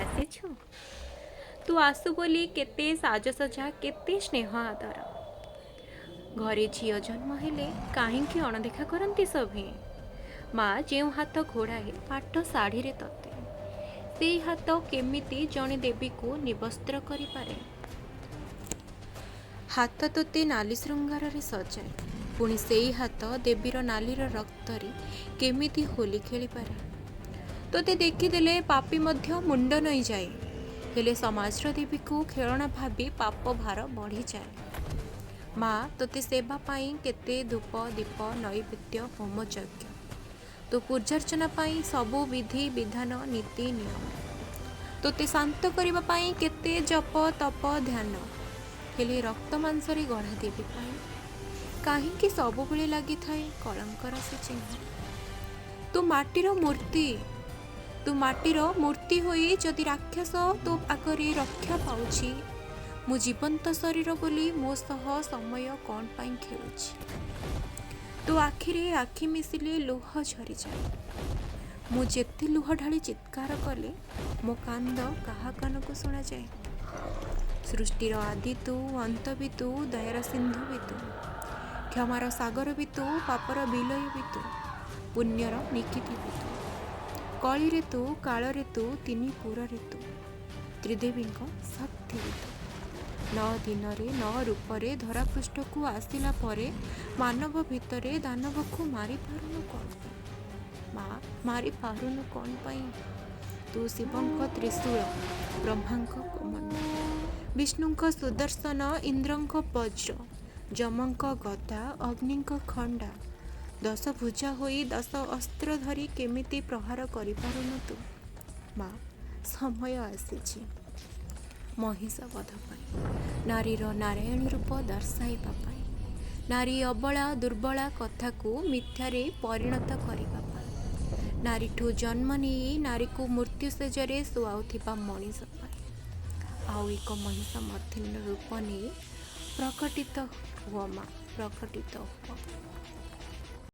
ଆସିଛୁ? ତୁ ଆସୁ ବୋଲି କେତେ ସାଜସଜା, କେତେ ସ୍ନେହ ଆଦର। ଘରେ ଝିଅ ଜନ୍ମ ହେଲେ କାହିଁକି ଅଣଦେଖା କରନ୍ତି ସଭିଏଁ? ମା ଯେଉଁ ହାତ ଘୋଡ଼ାଏ ପାଟ ଶାଢ଼ୀରେ ତତେ, ସେଇ ହାତ କେମିତି ଜଣେ ଦେବୀକୁ ନିବସ୍ତ୍ର କରିପାରେ? ହାତ ତୋତେ ନାଲି ଶୃଙ୍ଗାରରେ ସଜାଏ, ପୁଣି ସେଇ ହାତ ଦେବୀର ନାଲିର ରକ୍ତରେ କେମିତି ହୋଲି ଖେଳିପାରେ? ତୋତେ ଦେଖିଦେଲେ ପାପୀ ମଧ୍ୟ ମୁଣ୍ଡ ନଇଁଯାଏ, ହେଲେ ସମାଜର ଦେବୀକୁ ଖେଳଣା ଭାବି ପାପ ଭାର ବଢ଼ିଯାଏ। ମା ତୋତେ ସେବା ପାଇଁ କେତେ ଧୂପ, ଦୀପ, ନୈବେଦ୍ୟ, ହୋମ ଯଜ୍ଞ, ତୋ ପୂଜାର୍ଚ୍ଚନା ପାଇଁ ସବୁ ବିଧି ବିଧାନ, ନୀତି ନିୟମ। ତୋତେ ଶାନ୍ତ କରିବା ପାଇଁ କେତେ ଜପ, ତପ, ଧ୍ୟାନ। ହେଲେ ରକ୍ତ ମାଂସରେ ଗଢ଼ା ଦେବୀ ପାଇଁ କାହିଁକି ସବୁବେଳେ ଲାଗିଥାଏ କଳଙ୍କର ସେ ଚିହ୍ନ? ତୁ ମାଟିର ମୂର୍ତ୍ତି, ତୁ ମାଟିର ମୂର୍ତ୍ତି ହୋଇ ଯଦି ରାକ୍ଷସ ତୋ ଆଗରେ ରକ୍ଷା ପାଉଛି, ମୁଁ ଜୀବନ୍ତ ଶରୀର ବୋଲି ମୋ ସହ ସମୟ କ'ଣ ପାଇଁ ଖେଳୁଛି? ତୋ ଆଖିରେ ଆଖି ମିଶିଲେ ଲୁହ ଝରିଯାଏ। ମୁଁ ଯେତେ ଲୁହ ଢାଳି ଚିତ୍କାର କଲେ ମୋ କାନ୍ଦ କାହା କାନକୁ ଶୁଣାଯାଏ? ସୃଷ୍ଟିର ଆଦି ତୁ, ଅନ୍ତ ବି ତୁ, ଦୟାର ସିନ୍ଧୁ ବି ତୁ, କ୍ଷମାର ସାଗର ବି ତୁ, ପାପର ବିଲୟ ବି ତୁ, ପୁଣ୍ୟର ନିକିତି ବି ତୁ। କଳିରେ ତୁ, କାଳରେ ତୁ, ତିନି ପୁରରେ ତୁ, ତ୍ରିଦେବୀଙ୍କ ଶକ୍ତି ବି ତୁ। ନଅ ଦିନରେ ନଅ ରୂପରେ ଧରାପୃଷ୍ଠକୁ ଆସିଲା ପରେ ମାନବ ଭିତରେ ଦାନବକୁ ମାରିପାରୁନୁ କ'ଣ ପାଇଁ? ମା, ମାରିପାରୁନୁ କ'ଣ ପାଇଁ? ତୁ ଶିବଙ୍କ ତ୍ରିଶୂଳ, ବ୍ରହ୍ମାଙ୍କ କମଣ୍ଡଳ, ବିଷ୍ଣୁଙ୍କ ସୁଦର୍ଶନ, ଇନ୍ଦ୍ରଙ୍କ ବଜ୍ର, ଯମଙ୍କ ଗଦା, ଅଗ୍ନିଙ୍କ ଖଣ୍ଡା। ଦଶ ଭୁଜା ହୋଇ ଦଶ ଅସ୍ତ୍ର ଧରି କେମିତି ପ୍ରହାର କରିପାରୁନୁ ତୁ? ମା, ସମୟ ଆସିଛି ମହିଷ ବଧ ପାଇଁ, ନାରୀର ନାରାୟଣୀ ରୂପ ଦର୍ଶାଇବା ପାଇଁ, ନାରୀ ଅବଳା ଦୁର୍ବଳା କଥାକୁ ମିଥ୍ୟାରେ ପରିଣତ କରିବା ପାଇଁ, ନାରୀଠୁ ଜନ୍ମ ନେଇ ନାରୀକୁ ମୃତ୍ୟୁ ଶେଯରେ ଶୁଆଉଥିବା ମଣିଷ ପାଇଁ ଆଉ ଏକ ମହିଷ ମର୍ଦ୍ଦିନୀର ରୂପ ନେଇ ପ୍ରକଟିତ ହୁଅ ମା, ପ୍ରକଟିତ ହୁଅ।